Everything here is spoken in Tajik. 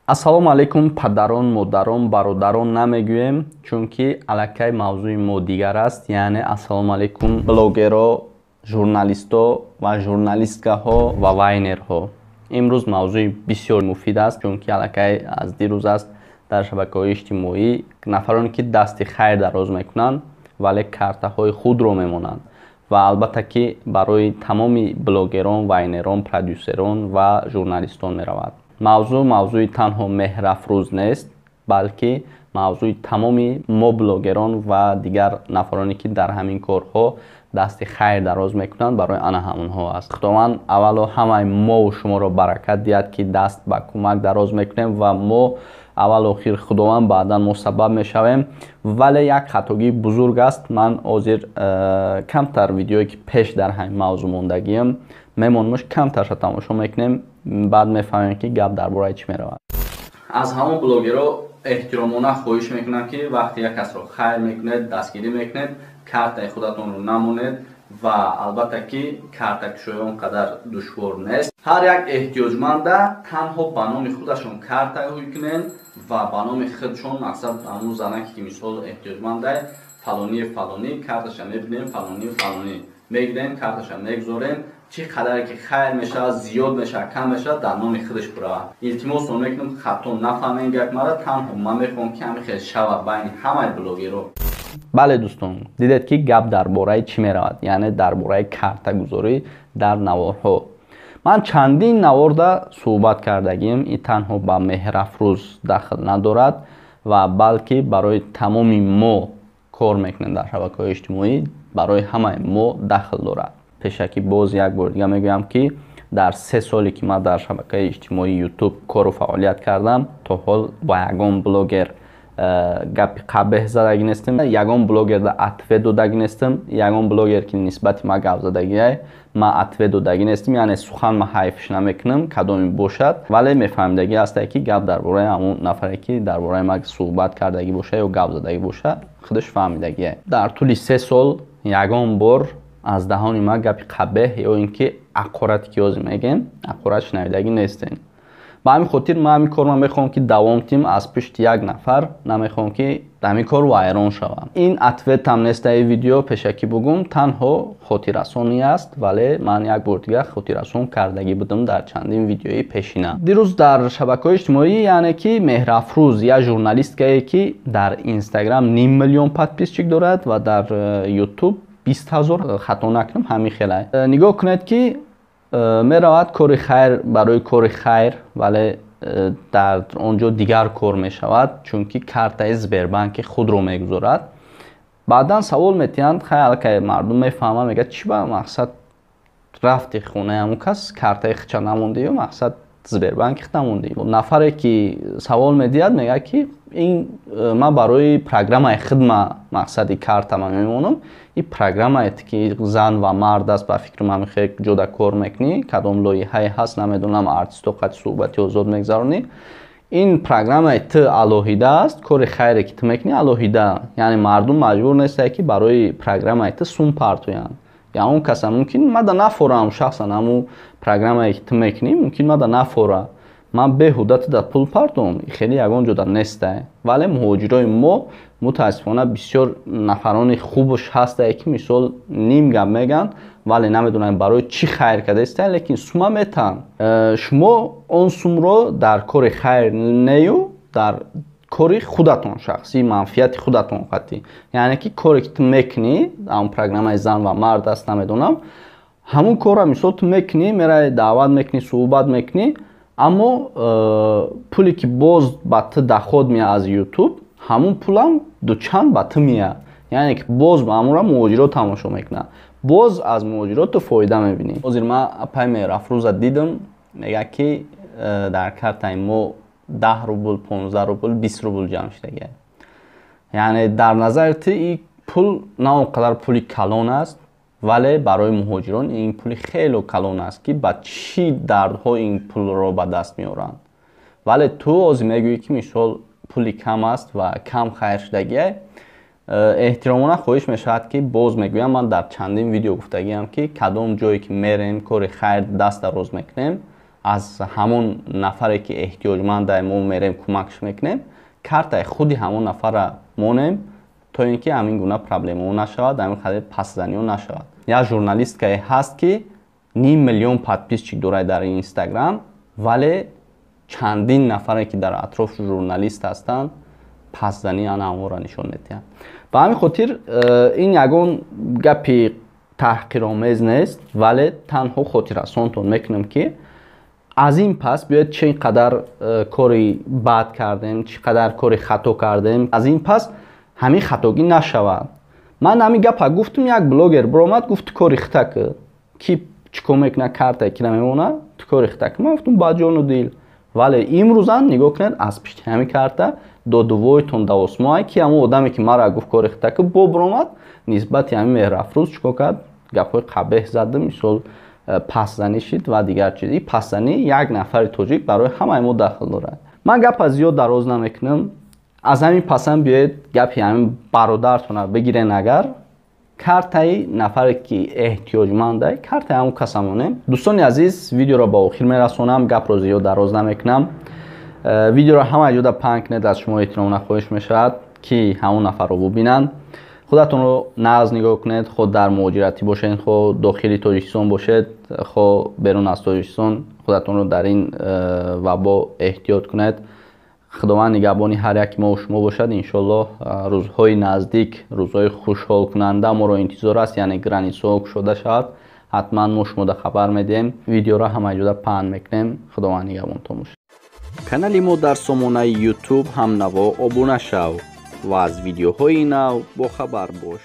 Ассалому алайкум, падарон, модарон, бародарон намегӯем, чунки аллакай мавзӯи мо дигар аст. Яъне ассалому алайкум блогеро, журналистҳо ва журналисткаҳо ва вайнерҳо. Имрӯз мавзӯи бисёр муфид аст, чунки аллакай аз дирӯз аст дар шабакаҳои иҷтимоӣ нафароне ки дасти хайр дароз мекунанд, вале картаҳои худро мемонанд. Ва албатта ки барои тамоми блогерон, вайнерон, продюсерон ва журналистон меравад. Мавзӯъ мавзӯи танҳо Меҳрафрӯз нест, балки мавзӯи тамоми мо блогерон ва дигар нафароне ки дар ҳамин корҳо дасти хайр дароз мекунанд, барои ана ҳамонҳо аст. Худованд аввало ҳамаи мову шуморо баракат диҳад, ки даст ба кӯмак дароз мекунем ва мо аввал охир Худованд, баъдан мо сабаб мешавем. Вале як хатогии бузург аст. Ман ҳозир камтар видеое ки пеш дар ҳамин мавзӯъ мондагиам мемонмуш, камтарша тамошо мекунем, баъд мефаҳмем ки гап дар бораи чӣ меравад. Аз ҳамон блогерро эҳтиромона хоҳиш мекунам, ки вақте як касро хайр мекунед, дастгирӣ мекунед, картаи худатонро намонед. Ва албатта ки картакушоӣ он қадар душвор нест. Ҳар як эҳтиёҷманда танҳо ба номи худашон карта ҳуй кунед ва ба номи худшон, мақсад ҳамун занаке ки мисол эҳтиёҷмандай, фалонии фалонӣ карташа мебинем, фалонии фалонӣ мегирем, карташа мегузорем. Чӣ қадаре ки хайр мешавад, зиёд мешавад, кам мешавад, дар номи худаш биравад. Илтимосон мекунам, хато нафаҳмем гап мара, танҳо ман мехоҳам ки ҳамин хел шавад байни ҳамаи блогерро. Бале дӯстон, дидед ки гап дар бораи чӣ меравад, яъне дар бораи картагузорӣ дар наворҳо. Ман чандин наворда суҳбат кардагим, ин танҳо ба Меҳрафрӯз дахл надорад ва балки барои тамоми мо кор мекунем дар шабакаҳои иҷтимоӣ, барои ҳамаи мо дахл дорад. Пешакӣ боз як бор дига мегӯям, ки дар 3 соле ки ман дар шабакаи иҷтимоии Ютуб кору фаъолият кардам, то ҳол ба ягон блогер гапи қабеҳ задагӣ нестам, ягон блогерда ответ додагӣ нестам, ягон блогер ки нисбати ма гап задагиай, ман ответ додагӣ нестам. Яъне сухан ма ҳайфш намекунам, кадоме бошад, вале мефаҳмидагӣ ҳастае, ки гап дар бораи ҳамон нафаре ки дар бораи ма суҳбат кардагӣ боша ё гап задагӣ боша, худаш фаҳмидагие. Дар тӯли 3 сол ягон бор аз даҳони ма гапи қабеҳ ё ин ки ақорате ки ҳозир мегем, ақорат шунавидагӣ нестем. Ба ҳамин хотир ман ҳамин корро мехоҳам ки давом тим, аз пушти як нафар намехоҳам ки ҳамин кор вайрон шавад. Ин ответам нест дар ин видео, пешакӣ бугум, танҳо хотиррасонӣ аст, вале ман як бор дигар хотиррасон кардагӣ будам дар чандин видеои пешина. Дирӯз дар шабакаҳои иҷтимоӣ, яъне ки Меҳрафрӯз, як журналисткае ки дар Инстаграм ним миллион подписчик дорад ва дар Ютуб 20 000, хато накунам, ҳамин хелай. Нигоҳ кунед ки меравад кори хайр барои кори хайр, вале дар он ҷо дигар кор мешавад, чунки картаи Сбербанки худро мегузорад. Баъдан савол метиҳанд, хай аллакай мардум мефаҳмад, мегӯяд: чӣ ба мақсад рафти хонаи ҳамон кас, картаи худша намондӣ ё мақсад Сбербанки худ намондӣ? Нафаре ки савол медиҳад, мегӯяд ки ин ман барои программаи худма мақсади картама мемонам. Ин программае ки «Зан ва мард» аст, ба фикрам, ҳамин хел ҷода кор мекунӣ, кадом лоиҳае ҳаст, намедонам, артисто қати суҳбати озод мегузаронӣ. Ин программаи ту алоҳида аст, кори хайре ки ту мекунӣ алоҳида. Яъне мардум маҷбур нестае ки барои программаи ту сум партоянд. Я он каса мумкин мада нафорам, шахсан ҳамун программае ки ту мекунӣ мумкин мада нафора, ман беҳуда ту да пул партом, хеле ягон ҷода нестае. Вале муҳоҷирои мо мутаассифона бисёр нафарони хубш ҳастае ки мисол ним гап мегӯянд, вале намедонанд барои чӣ хайр кардаистанд, лекин сума метаҳанд. Шумо он сумро дар кори хайр нею дар кори худатон, шахсӣ манфиати худатон қатӣ. Яъне ки коре ки ту мекунӣ, ҳамон программаи «Зан ва мард» аст, намедонам, ҳамун корро мисол ту мекунӣ, меравӣ, даъват мекунӣ, суҳбат мекунӣ, аммо пуле ки боз ба ту доход меяд аз Ютуб, ҳамун пулам дучанд ба ту меяд. Яъне ки боз ба ҳамонро муҳоҷирот тамошо мекунанд, боз аз муҳоҷирот ту фоида мебинӣ. Ҳозир ман апай Меҳрафрӯза дидам, мегӯяд ки дар картаи мо 10 рубл, 15 рубл, 20 рубл ҷамъ шудагия. Яъне дар назари ту ин пул на он қадар пули калон аст, вале барои муҳоҷирон ин пули хело калон аст, ки ба чӣ дардҳо ин пулро ба даст меоранд. Вале ту ҳозир мегӯӣ ки мисол пули кам аст ва кам хайр шудагия. Эҳтиромона хоҳиш мешавад ки, боз мегӯям, ман дар чандин видео гуфтагиам, ки кадом ҷое ки мерем, кори хайр даст дароз мекунем, Аз ҳамон нафаре, ки эҳтиёҷманда, мо мерем, кӯмакш мекунем, картаи худи ҳамон нафарра монем, то ин ки ҳамин гуна проблемаҳо нашавад, ҳамин қадри пастзаниҳо нашавад. Як журналисткае ҳаст, ки ним миллион подписчик дорад дар Инстаграм, вале чандин нафаре, ки дар атрофи журналист ҳастанд, пастзанӣ ана ҳамонро нишон медиҳанд. Ба ҳамин хотир ин ягон гапи таҳқиромез нест, вале танҳо хотиррасонтон мекунам, ки аз ин пас биёед, чӣ қадар кори бад кардем, чӣ қадар кори хато кардем, аз ин пас ҳамин хатогӣ нашавад. Ман ҳамин гапа гуфтум, як блогер биромад, гуфт: «Кори хита ки, ки чӣ кор мекунад, картае ки намемонад, ту кори хита ки». Ман гуфтум: «Ба ҷону дил». Вале имрӯзан нигоҳ кунед, аз пишти ҳамин карта додувойтон давосмоай, ки ҳамон одаме, ки мара гуфт «кори хита ки», бо биромад, нисбати ҳамин Меҳрафрӯз чӣ кор кард? Гапҳои қабеҳ зада, мисол, пастзанӣ шид ва дигар чиз. И пастзанӣ як нафари тоҷик барои ҳамаи мо дахл дорад. Ман гапа зиёд дароз намекунам. Аз ҳамин пасам биёед, гапи ҳамин бародаратона бигирен. Агар картаи нафаре, ки эҳтиёҷманда, картаи ҳамон каса монем. Дӯстони азиз, видеоро ба охир мерасонам, гапро зиёд дароз намекунам. Видеоро ҳама ҷода паҳн кунед, аз шумо эҳтиромона хоҳиш мешавад, ки ҳамон нафарро бубинанд. Худатонро нағз нигоҳ кунед, хоҳ дар муҳоҷиратӣ бошед, хоҳ дохили Тоҷикистон бошед, хоҳ берун аз Тоҷикистон, худатонро дар ин вабо эҳтиёт кунед. Худованд нигаҳбони ҳар яки мо шумо бошад. Иншоаллоҳ, рӯзҳои наздик рӯзҳои хушҳолкунанда моро интизор аст, яъне границаҳо кушода шавад. Ҳатман мо шумода хабар медиҳем, видеоро ҳама ҷода паҳн мекунем. Худованд нигаҳбонтон бошад. Канали мо дар сомонаи Ютуб «Ҳамнаво» обуна шав ва аз видеоҳои нав бохабар бош.